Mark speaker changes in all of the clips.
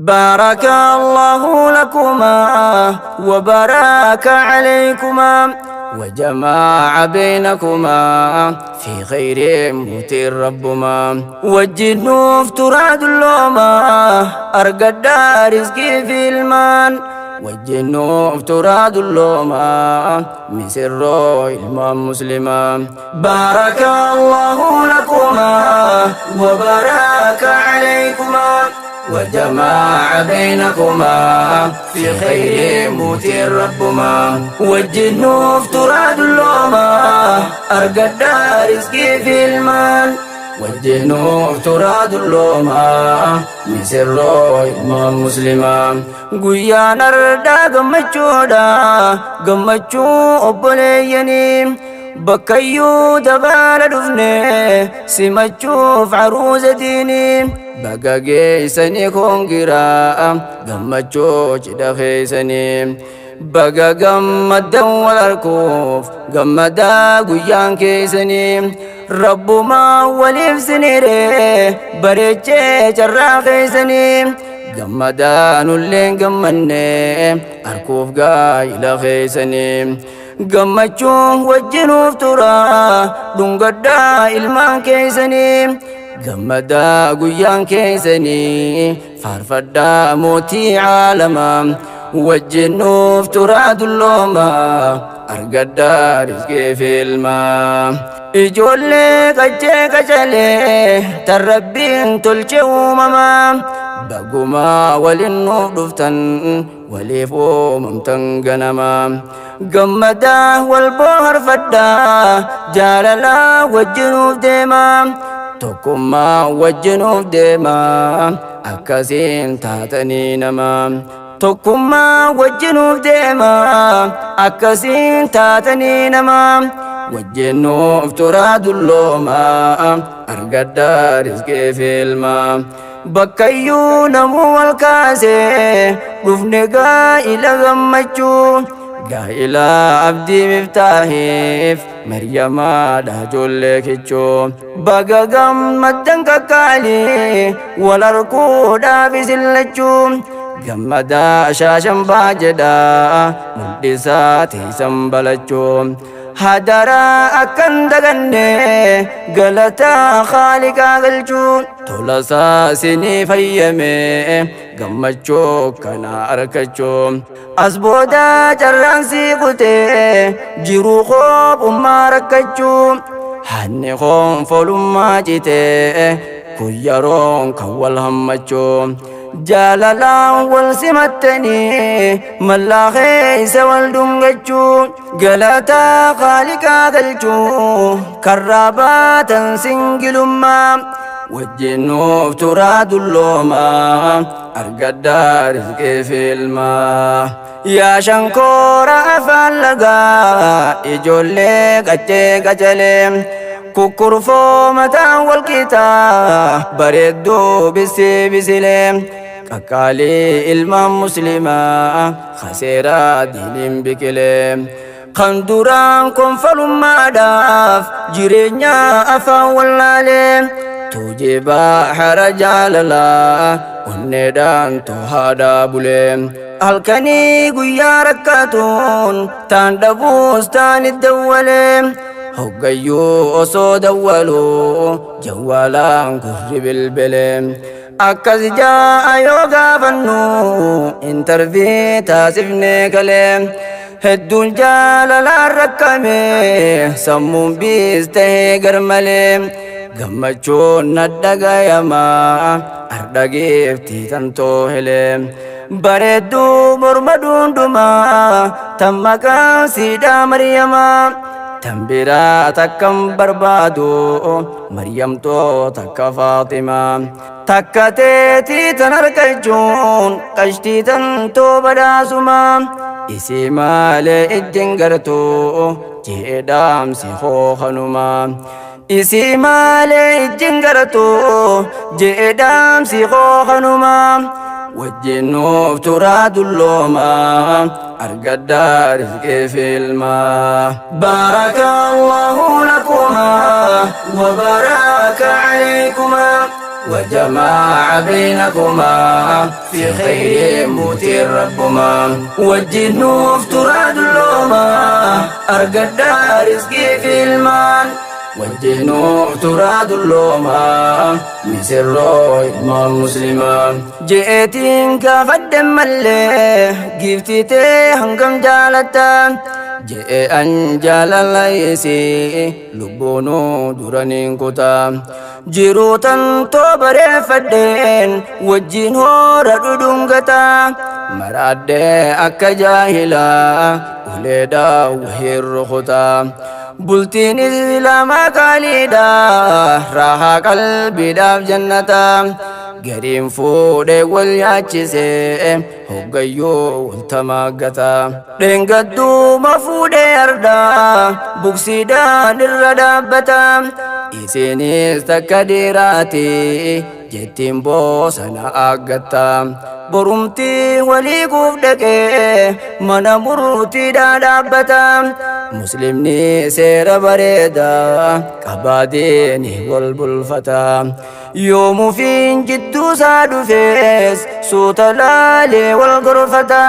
Speaker 1: بارك الله لكما وبارك عليكما وجمع بينكما في خير موتي ربما وجنوف تراد اللوما أرقد رزقي في المان وجنوف تراد اللوما مسر إمام مسلما بارك الله لكما وبارك عليكما وجمع بينكما في خير موت ربما وجنوف تراد اللوما أرقد رزقي في المال وجنوف تراد اللوما مسر إمام مسلما guyyaan ardaa gammachuudha gammachuu obboleeyyanii bakkayyuu dabaala dhufne simachuuf caruuza diinii baga geeysanii koongiraa gammachuu cidha keeysanii baga gammaddan wal arkuuf gammadaa guyyaan keeysanii rabbumaa waliif sinire bareechee carraa keeysanii gammadaanulleen gammanne arkuuf gaa'ila keeysanii gammachuun wajjinuuf tura dhungadhaa ilmaan keeysanii gammadaa guyyaan keeysanii faarfadhaa mootii caalamaa wajjinuuf turaa dulloomaa argadhaa rizqii fi ilmaa ijoollee qaccee qacalee tan rabbiin tolche uumamaa bagumaa waliin nuuf dhuftan waliif uumamtan ganamaa gammadaa wal booharfadhaa jaalalaa wajjinuuf deemaa tokkummaa wajjinuuf deemaa akkasiin taatanii namaa tokkummaa wajjinuuf deemaa akkasiin taatanii namaa wajjinuuf turaa dulloomaa argadhaa rizqii fi ilmaa bakkayyuu namuu wal kaasee dhufne gaa'ila gammachuu gaa'ila abdii miftaahiif maryamaadha ijoollee kichuu baga gammaddan kakkaalii wal arkuudhaaf isin lachuu gammadaa shaashan jedhaa mul'isaa teessan balachuu hadaraa akkan daganne galataa khaaliqaa galchuu tolasaa sinii fayyame gammachuu kana arkachuu as booda carraan sii kutee jiruu kophummaa rakkachuu hanni koonfolummaa citee kun yeroon kan wal hammachuu jaalalaan wal simattanii mallaa keessa wal dhungachuu galataa khaaliqaa galchuu karraa baatan singilummaa wajjinuuf turaa dulloomaa argadhaa rizqii fi ilmaa yaa shankoora afaan lagaa ijoollee qaccee qacalee kukkurfoo mataan wal qixaa bareedduu bisii bisilee qaqqaalii ilmaan muslimaa kaseeraa diiniin biqilee kan duraan konfalummaadhaaf jireenya afaan wallaalee tuujibaa hara jaalalaa onneedhaan tohaadhaa bulee halkanii guyyaa rakkatuun taan dhabuus taan iddawwalee hoggayyuu osoo dawwaluu jawwaalaan gurri bilbilee akkas jaa'a yoo gaafannu intarvii taasifnee galee hedduun jaalalaan rakkame sammuun biis tahee garmalee gammachuun na dhagayamaa ardhageeftii tan toohelee bareedduu morma dundumaa tan maqaan siidhaa maryamaa tan biraa takkan barbaadu maryamtoo takka faaximaa takka teetii tan argachuun qashtii tan too badhaasumaa isii malee ijjin gartuu jee dhaamsi hookanumaa isii malee ijjin gartuu jee dhaamsi hookanumaa wajjinuuf turaa dulloomaa argadhaa rizqii fi ilmaa بارك الله لكما وبارك عليكما. وجمع بينكما في خير موتي ربما وجنوف تراد اللوما أرقد رزقي في المان وجنوف تراد اللوما مسر ما مسلما جئتين كفد ملي جفتي هنقم جالتا جئ أن جال ليسي لبونو درنين كتا jiruutan toobaree fadheen wajjin hoora dhudhungata maraadhee akka jaahilaa uleedhaa wahii rukutaa bultiin islaamaa qaaliidha raahaa qalbiidhaaf jannata gariin fuudhee wal nyaachisee hoggayyoo wal tamaggata dheengadduuma fuudhee ardaa buksiidhaan irra dhaabbata isinis takka dhiiraati jettiin boosana aggatta borumtii walii guuf dhaqee mana murtiidhaa dhaabbata muslimni seera bareedaa qabaadeeni wal bulfata yoomufiin jidduusaa dhufees suuta laalee wal gorfata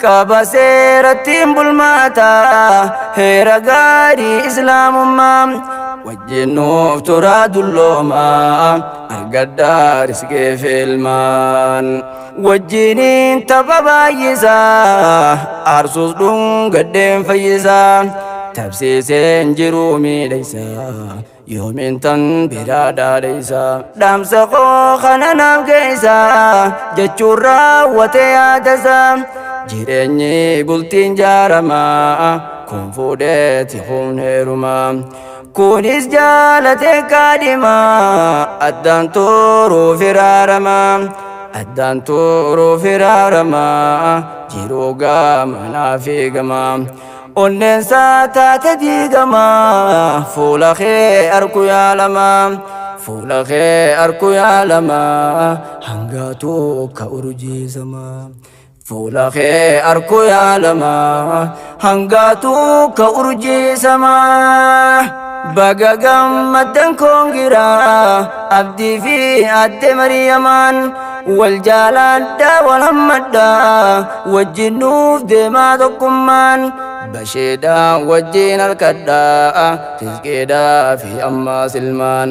Speaker 1: qaba seerattiin bulmaata heera gaarii islaamummaa wajjinuuf turaa dulloomaa argadhaa riskee filmaan wajjiniin tapha baay'isaa aarsus dhungadheen fayyisaa tabsiiseen jiruu miidhaysaa yoomiin tan biraa dhaadhaysaa dhaamsa koo kana naaf geessaa jechuun raawwatee yaadasaa jireenyi bultiin jaaramaa kun fuudheeti kun heerumaa kunis jaalatee kaadhimaa addaan turuu firaaramaa addaan turuu firaaramaa jiruu gamanaa fiigamaa onneensaa taate diigamaa fuula kee arku yaalamaa fuula kee arku yaalamaa hangaatuu ka urjiisamaa fuula kee arku yaalamaa hangaatuu ka urjiisamaa baga gammaddan koongiraa abdii fi adde mariyamaan wal jaaladhaa wal hammadhaa wajjin nuuf deemaa tokkummaan basheedhaan wajjin harkadhaa rizqeedhaa fi ammaas ilmaan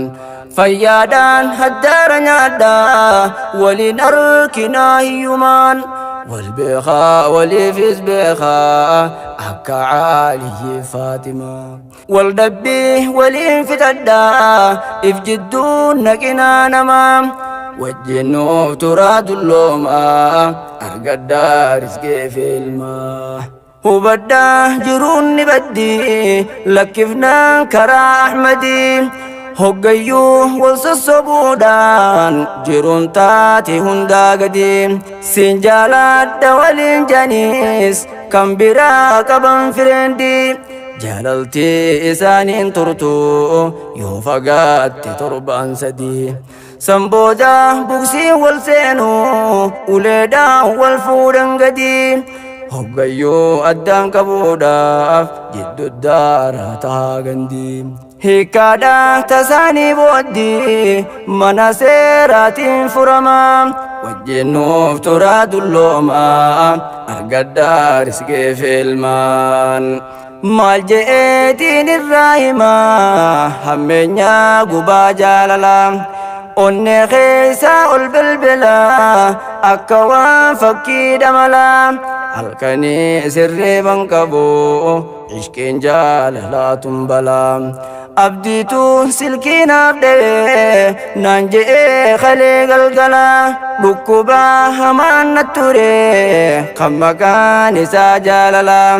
Speaker 1: fayyaadhaan haddaara nyaadhaa waliin arkinaa hiyyumaan wal beekaa waliifis beekaa akka caaliyyi faatimaa wal dhabbii waliin fitadhaa if jidduun naqinaa namaa wajjin nuuf turaa dulloomaa argadhaa riskee filmaa hubadhaa jiruun ni baddii lakkifnaan karaa ahmadii hoggayyuu wal sossobuudhaan jiruun taate hundaa gadi siin jaaladha waliin janiis kan biraa qaban fireendii jaalaltii isaaniin turtu yoo fagaatte torbaan sadii san booda buksiin wal seenu uleedhaan wal fuudhan gadi hoggayyuu addaan qabuudhaaf jiddu daara tahaa gandii hiikkaadhaa tasaanii booddii mana seeraatiin furamaa wajjin nuuf turaa dulloomaa argadhaa riskee filmaan maal je'eetiin irraa himaa hammeenyaa gubaa jaalalaa onnee keessaa ol bilbilaa akka waan fakkii dhamalaa halkanii sirriiban qabu ishqiin jaalalaa tumbalaa abdiitu silkiinaaf dha'ee naan je'ee kalee galgalaa dhukkubaa hamaan na ture kan maqaan isaa jaalalaa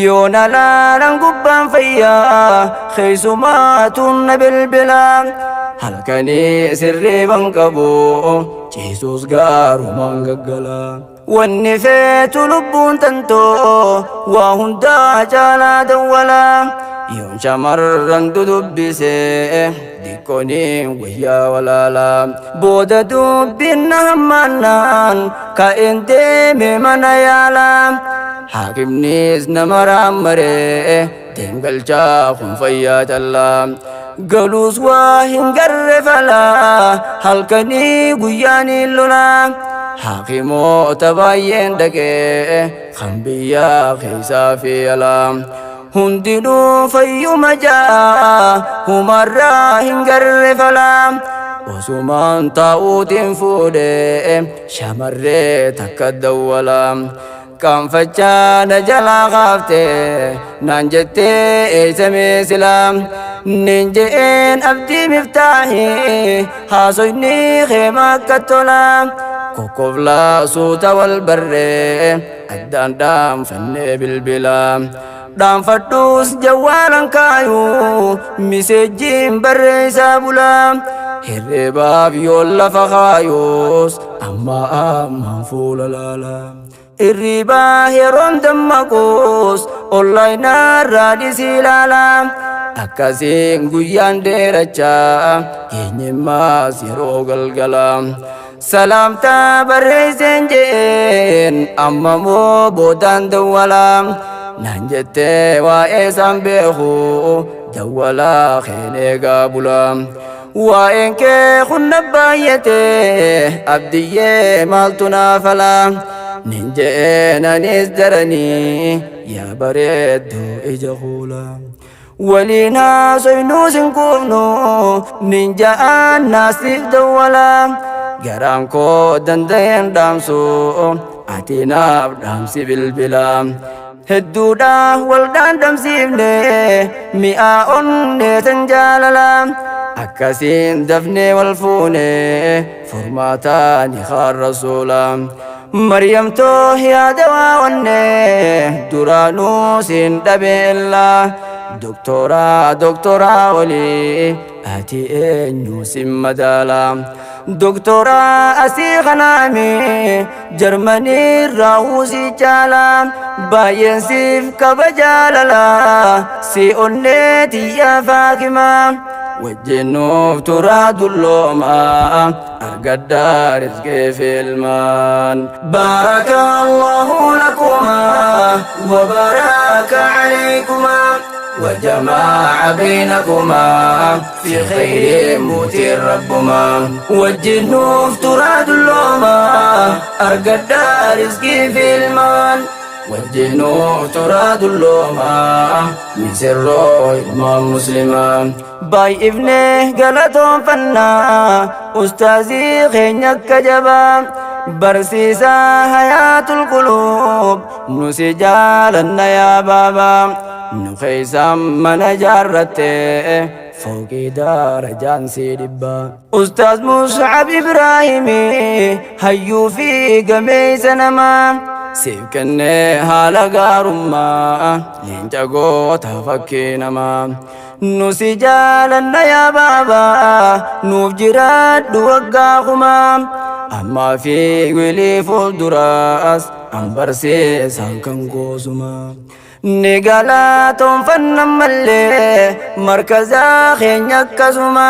Speaker 1: yoona laalan gubbaan fayyaa keessumaatuun na bilbilaa halkanii sirriiban qabu ciisuus gaarumaan gaggalaa wanni feetu lubbuun tantoo waa hundaa caalaa dawwalaa yoon shamarran dudubbisee diqqooniin wayyaa walaalaa booda dubbiin na hammaannaan ka'een deeme mana yaalaa haakimnis nama raammaree deemgalchaa kun fayyaa callaa Galuus waa hin garre falaa halkanii guyyaanii lolaa. Hakimoota baay'een dhaqee kan biyyaa keessaa fi alaa. Hundinuu fayyuma jaa humarraa hin garre falaa. Osumaan taa'uutiin fuudhee shamarree takka dawwalaa. Qaanfachaa na jalaa kaaftee naan jettee eeysamee silaa. Nin je'een abdii miftaahi haasoyni keema akka tolaa. Kokkoflaa suuta wal barree addaan dhaanfannee bilbilaa. Dhaanfadhuus jawwaalan kaayuu miseejjiin barreessaa bulaa. Hirribaaf yoo lafa kaayuus amma ammaan fuula laalaa. Irribaa yeroon dammaquus onlaayinaarraa dhisii ilaalaa. Akkasiin guyyaan dheerachaa geenyemmaas yeroo galgalaa. Salaamtaa barreesseen je'een amma moo boodaan dawwalaa. Naan jettee waa'ee isaan beeku dawwalaa keen eegaa bulaa. Waa'een kee kunna baay'atee abdiyyee maaltu naa falaa. Nin je'een anis daranii yaa bareedduu ija kuulaa. Waliin haasoynuus hin quufnu nin ja'aan naasiif dawwalaa. Garaan koo danda'een dhaamsu ati naaf dhaamsi bilbilaa. Hedduudha wal dhaandamsiifne mi'aa onnee tan jaalalaa. Akkasiin dafnee wal fuune furmaataa ni kaan rasuulaa. Maryamtoo yaada waa onnee duraanuu siin dhabeellaa. Doktoraa doktoraa olii ati eenyu sin madaalaa. Doktoraa asii kanaami Jarmanii raawusii caalaa. Baay'een siif kaba jaalalaa si onnee tiyyaa faakimaa. Wajjin nuuf turaa dulloomaa argaddaa rizqii fi ilmaan. Baaraka Allahu lakumaa wa baraka alaykumaa. وجمع بينكما في خير موت ربما وجه تراد اللوما أرقد رزقي في المال وجه تراد اللوما من سر إمام مسلما باي ابنه قالتهم فنا أستاذي خينك كجبا برسيسا حياة القلوب نسي جالنا يا بابا نخيسا من جارته فوق درجان سيدبا أستاذ مصعب إبراهيمي هيو في قميص نما سيف كني haala gaarummaa leenca goota fakkii namaa. Nu si jaalanna yaa baabaa nuuf jiraadhu waggaa kumaa. Ammaa fi wilii fuulduraas an barsiisaan kan goosumaa. Ni galatoonfanna mallee markazaa keenya akkasuma.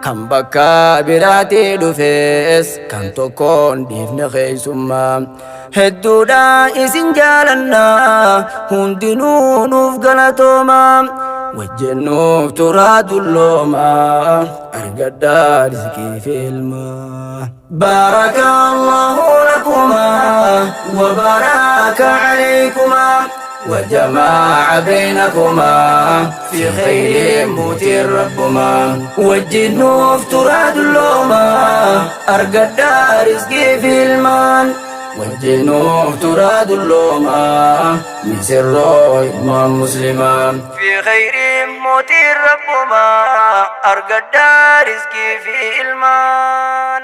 Speaker 1: Kan bakka biraatii dhufes kan tokkoon dhiifne keessummaa. Hedduudha isin jaalanna hundinuu nuuf galatooma. Wajjin nuuf turaa dullooma argadhaa rizqii fi ilmaa. بارك الله لكما وبارك عليكما وجمع بينكما في خير موت ربما وجه تراد اللوما أرقد رزقي في المال وجه تراد اللوما من سر إمام مسلما في خير موت ربما أرقد رزقي في المال.